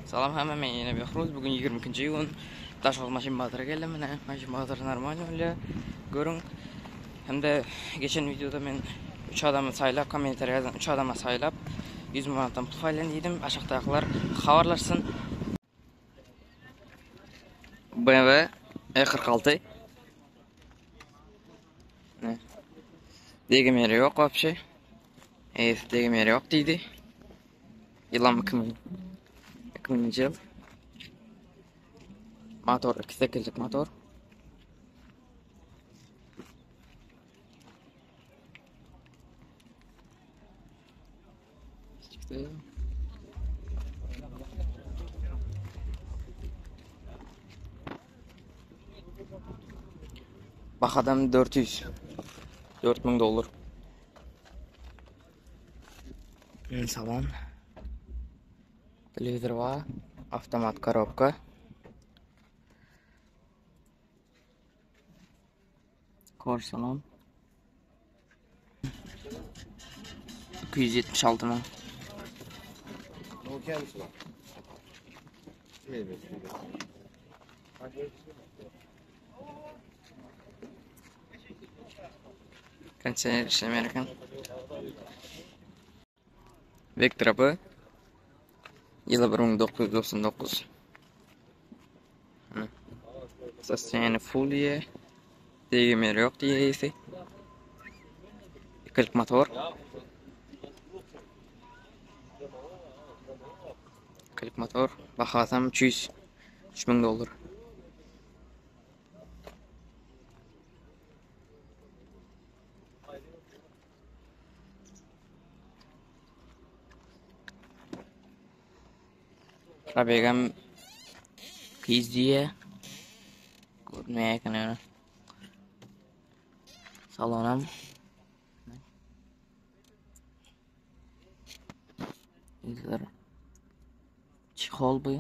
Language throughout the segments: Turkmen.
Salam hemme men ýene Behruz bugün 22-nji iýun Daşoguz maşyn bazara geldim mine maşyn bazary normal bolýar görüň hem-de geçen wideoda men 3 adamy saýlap kommentariýa ýazan 3 adama saýlap 100 manatdan pul paýlaýyn diýdim aşakdakylar habarlaşsyn BMW E46 Ne? Degim ýeri ýok wapşe. Eýesi degim ýeri ýok diýdi. Ýylam 2000 2000-nji ýyl. Motor 2.8-lik motor. Çıktı. Bahadan 400. 4000 dollar. Salon. Telewizor bar. Avtomat korobka. Kor salon. 276 müň. Kondisioner işlemeýär eken. Vectra B. Ýyly 1999. Sostoýany full diýe. Degim ýeri ýok diýe eýesi. Ikilik motor. Ikilik motor. Bahasam 300 3000 dollar. Probegam 200 diýe. Görünmeýär eken ýöne. Salonam. Izler. Çihol bu.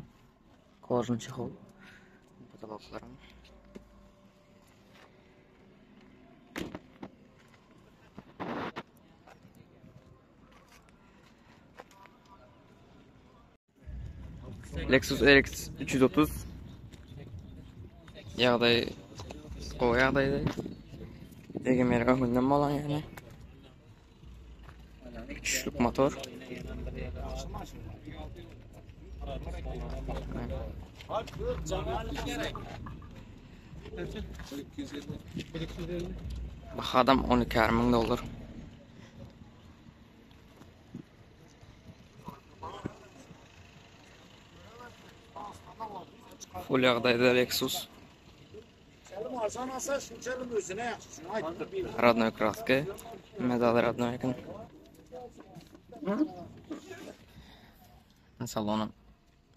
Kožun çihol. Potoloklarym. Lexus RX 330 Ýagdaý gowy ýagdaýda. Degim ýeri öňünden bolan ýöne. Üçlük motor. Bahadam 12 ming dollar. Full ýagdaýda Lexus. Rodnoý kraska. Medal rodnoý eken. Salonu.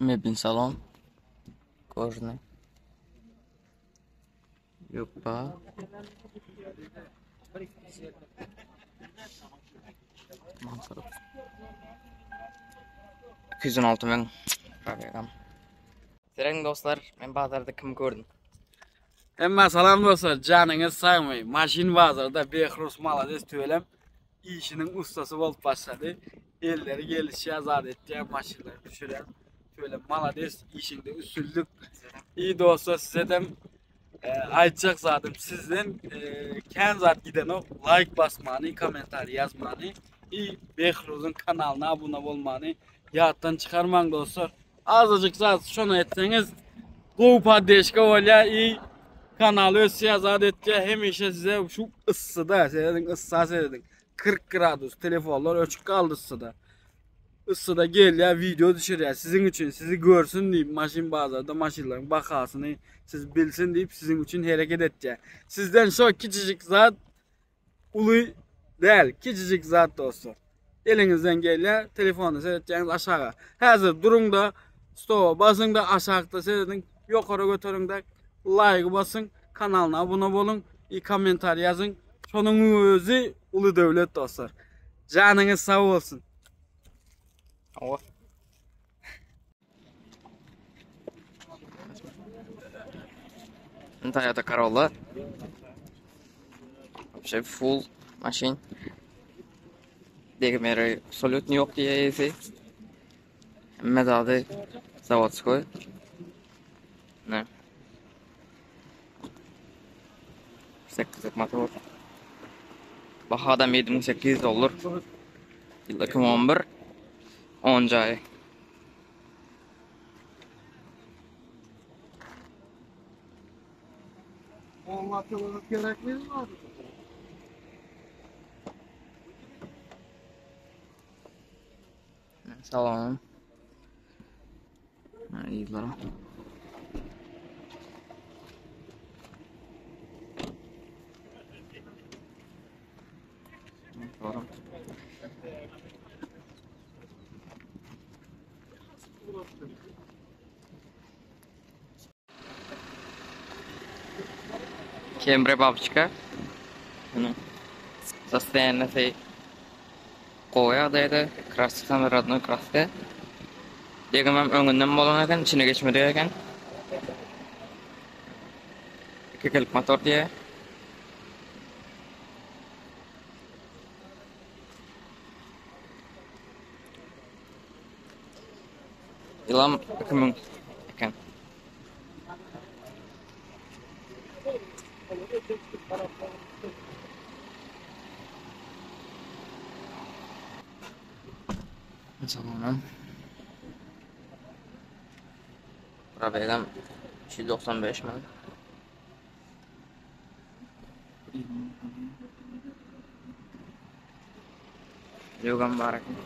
Mebel salon. Kojny. Ýok ba. 216 müň. Probegam. Serediň dostlar, men bazarda kimi gördüm. Hemmä salam dostlar, janyňyz sagmy? Maşyn bazarda Behrus malades tüwelem işiniň ussasy bolup başlady. Elleri gelişýär, zat etýär, maşynlary düşürýär. Tüwelem malades, işiňde üstünlik. İyi dostlar sizedem e, aýtjak zadym sizden e, kän zat gidenok. Like basmany, kommentariý ýazmany i Behruzyň kanalyna abuna bolmany ýatdan çykarmaň dostlar. Azajyk zat şony etseňiz gowy poddeşka bolýar i kanal ösýär zat etýär hemişe size şu yssyda serediň yssa serediň 40 gradus telefonlar öçük galdy yssyda yssyda gelýär wideo düşürýär siziň üçin sizi görsün diýip maşyn bazarda maşynlaryň bahasyny siz bilsin diýip siziň üçin hereket etýär sizden şo kiçijik zat Uly däl, kiçijik zat dostlar. Eliňizden gelýär, telefonda seretýäňiz aşaga. Häzir duruň-da, stopa basyň-da, aşakda serediň, ýokary göteriň-de, laýgy basyň, kanalyna abuna boluň, i kommentariý ýazyň. Şonuň özi uly döwlet dostlar. Janyňyz sag bolsun. Hawa. Toyota Corolla. Вообще full maşyn. Degmeri absolýutno ýok diýýär eýesi. Hemme zady. Zawodskoý. Ne? 8 motor. Bahadam 7800 dollar. Ýyl 2011. 10 jaýy. Salam. Yzlara. Motorum. Camry babçka. Ine. Sostoýanasy gowy ýagdaýda. Kraskasam rodnoý kraska. Degimem öňünden bolan eken, içine geçmedik eken. Ikikilik motor diýýär. Ýylam 2000 eken. Salam. Probegam 395 müň. Ýogam bar eken.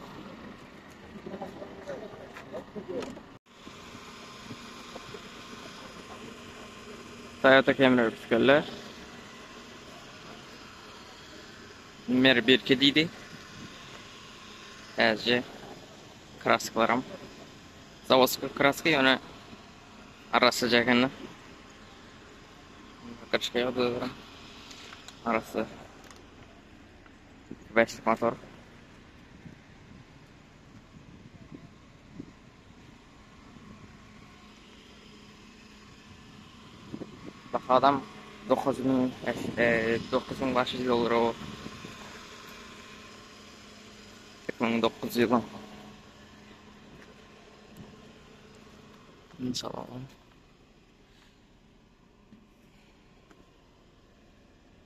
Toyota Camry öküzgelle. Mer 1 diýdi. Täze kraskalaram. Zawodski kraska ýöne arassaja eken. Kaçka ýagdaýlaram. Arassa. Beşlik motor. Bahadam 9000 9500 dollar o. 2009 ýyly. Salam.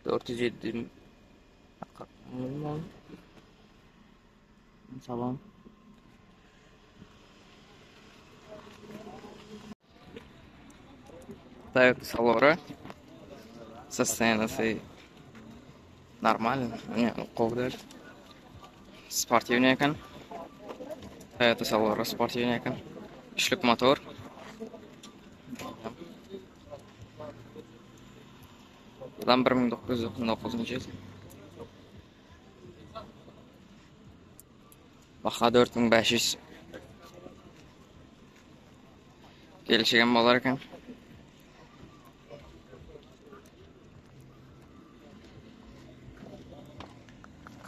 407 Salam. Toyota Salora. Состояние нормально. Не, gowy däl. Sportiwnyý eken. Toyota Salora sportiwnyý eken. Üçlük motor. Ýylam 1999-nji ýyl. Baha 4500. Gelişigem bolar eken.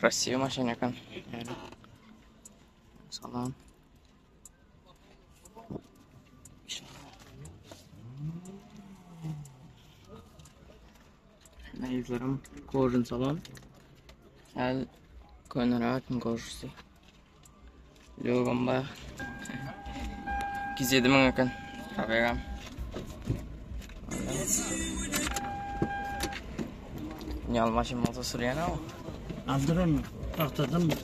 Krasiwy maşyn eken. Yani. Salam. Ýüzlerim kožun salon. Häl köneräk kožusy. Ýogam bar. 207 müň eken. Habegam. Ýal maşyn bolsa sürýän o. Aldyr onu. Tahtadan mı?